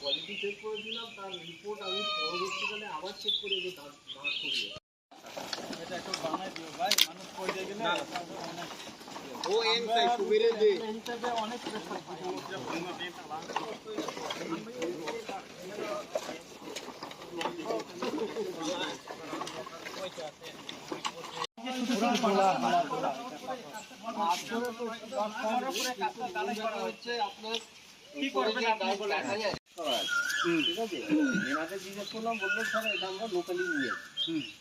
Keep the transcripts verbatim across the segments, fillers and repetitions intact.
Quality check করে দিলাম, তার রিপোর্ট আমি পরবর্তীকালে আবার চেক করে যে দাঁত দাঁত করিয়ে। এটা একটু বানাই দিও ভাই, মানুষ পড়ে গেলে ও এন সাই সুবিরে দে। এই হিসাবে অনেক প্রেশার থাকে। কি করবেন আপনি বলেন? ঠিক আছে? এনাদের জিজ্ঞেস করলাম, বললো, "স্যার, এটা আমরা লোকালি নিয়ে আসি।"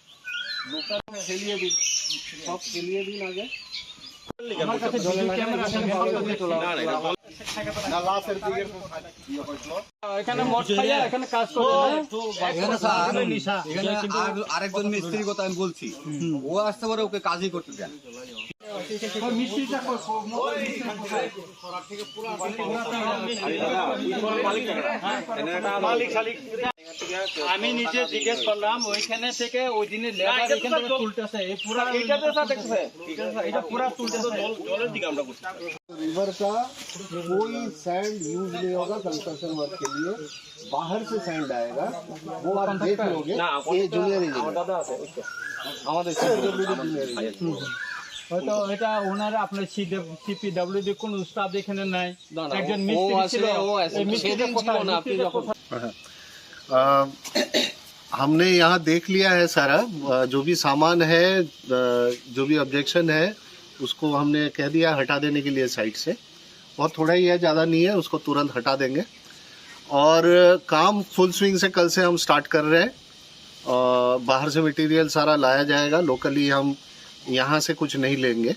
লোকাল ফেলিয়ে দিন, সব ফেলিয়ে দিন আগে। আমার কাছে ভিডিও ক্যামেরা আছে, না, না, এটা বল- না, লাশের দিকে ইয়ে হয়েছিল। এখানে মদ খাইয়া এখানে কাজ করে, হ্যাঁ? এখানে স্যার, এখানে আর, আরেকজন মিস্ত্রির কথা আমি বলছি, ও আসতে পারে, ওকে কাজই করতে দেন। আমি নিজে জিজ্ঞেস করলাম, ওইখানে থেকে ওই দিনে লেবার এখান থেকে তুলতেছে, এই পুরা এটা তো স্যার দেখতেছে, এটা পুরা তুলতেছে। জলের দিকে আমরা করছি। रिवर का कोई सैंड यूज़ नहीं होगा कंस्ट्रक्शन वर्क के लिए। बाहर से सैंड आएगा, वो आप देख लोगे। না, ये জুনিয়র ইঞ্জিনিয়ার। দাদা আছে, ওই তো। আমাদের সিপিডব্লিউডি জুনিয়র ইঞ্জিনিয়ার। হয়তো এটা ওনারা আপনার সিপিডব্লিউডি কোনো স্টাফ এখানে নাই। না, না, একজন ও মিস্ত্রি আছে, ছিল। ও আছে। এই মিস্ত্রিটা সেদিন ছিল কোথায়? না, আপনি মিস্ত্রিটা যখন কোথায়? अ, हमने यहाँ देख लिया है सारा, अ, जो भी सामान है, अ, जो भी ऑब्जेक्शन है, उसको हमने कह दिया हटा देने के लिए साइट से। बहुत थोड़ा ही है, ज़्यादा नहीं है, उसको तुरंत हटा देंगे। और काम फुल स्विंग से कल से हम स्टार्ट कर रहे हैं। अ, बाहर से मटेरियल सारा लाया जाएगा, लोकली हम यहाँ से कुछ नहीं लेंगे।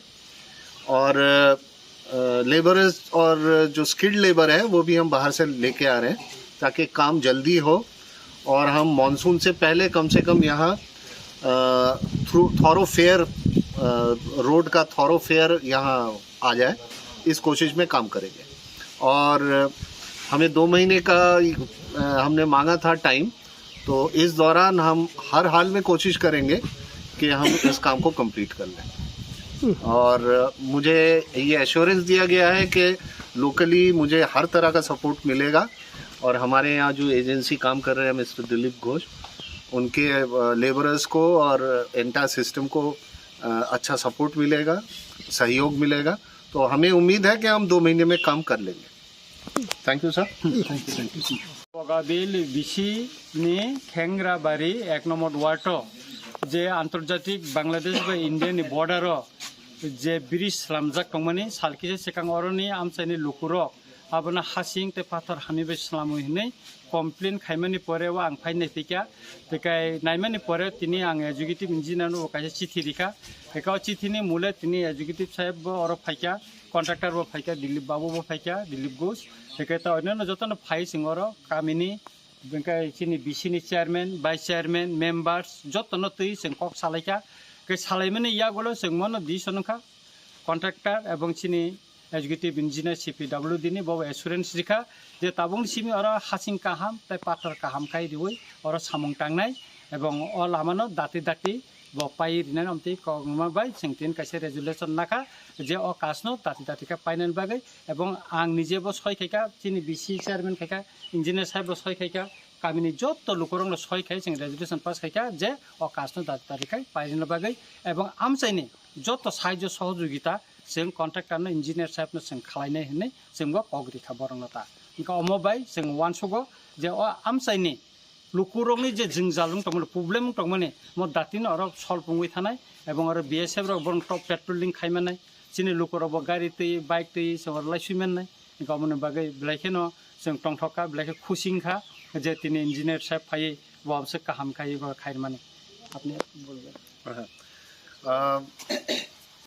और, अ, लेबरर्स और जो स्किल्ड लेबर है, वो भी हम बाहर से लेके आ रहे हैं, ताकि काम जल्दी हो और हम मॉनसून से पहले कम से कम यहाँ, अ, थ्रू थॉरोफेयर, अ, रोड का थॉरोफेयर यहाँ आ जाए, इस कोशिश में काम करेंगे। और हमें दो महीने का, अ, हमने मांगा था टाइम, तो इस दौरान हम हर हाल में कोशिश करेंगे कि हम इस काम को कंप्लीट कर लें। और मुझे ये एश्योरेंस दिया गया है कि लोकली मुझे हर तरह का सपोर्ट मिलेगा और हमारे यहाँ जो एजेंसी काम कर रहे हैं मिस्टर दिलीप घोष, उनके, अ, लेबरर्स को और एंटायर सिस्टम को, अ, अच्छा सपोर्ट मिलेगा, सहयोग मिलेगा। तो हमें उम्मीद है कि हम दो महीने में काम कर लेंगे। Thank you, sir. Bogabil bisi ni Khengrabari ek nombor ward o je antarjatik Bangladesh bai India ni border o je bridge slamjak tongmani sal kisa swkang oroni amchaini lukurok abono hasing tei pathor hamwi bai slamwi hinwi complain khaimani pore o ang phai naiphaikha, tei kai naimani pore tini ang executive engineer no bo kaisa chithi rikha, tei o chithi ni mole tini executive saheb bo oro phaikha, contractor bo phaikha, Dilip babu bo phaikha, Dilip Ghosh, tei kai ta onno jotono phai chwng oro kamini, hwnkhe chini bisi ni chairman, vice chairman, members jotono twi chwng kok salaikha, kai salaimani yagulo chwng mono decision wngkha, contractor ebong chini executive engineer C P W D ni bo assurance rikha je tabukni simi oro hasing kaham tei pathor kaham khai riwi oro samung tangnai ebong o lamano dati dati bo pai rinani omtwi kok numa bai chwng tin kaisa resolution nakha je o kajno dati dati khe painani bagwi ebong ang nije bo soi khaikha chini bisi chairman khaikha engineer saheb bo soi khaikha kamini jotto lukurokno soi khai chwng resolution pass khaikha je o kajno dati dati khai painani bagwi ebong amchaini jotto sahajyo sohojogita chwng contractor no engineer saheb no chwng khwlainai hinwi chwng bo kok rikha borok no ta. Hwnkhe omo bai chwng uansugo je o amchaini lukurokni je jwngjal wng tongmani, problem wng tongmani, mo datino oro solve wngwi thanai ebong oro B S F rok borok top patrolling khai mannai, chini lukurok bo gari twi, bike twi, se oro laisui mannai, hwnkhe omoni bagwi belai kheno chwng tongthok kha, belai khe khusi wng kha je tini engineer saheb phaiwi bo abose kaham khai bo khairmani. Apni bolbe. Aha. Ah,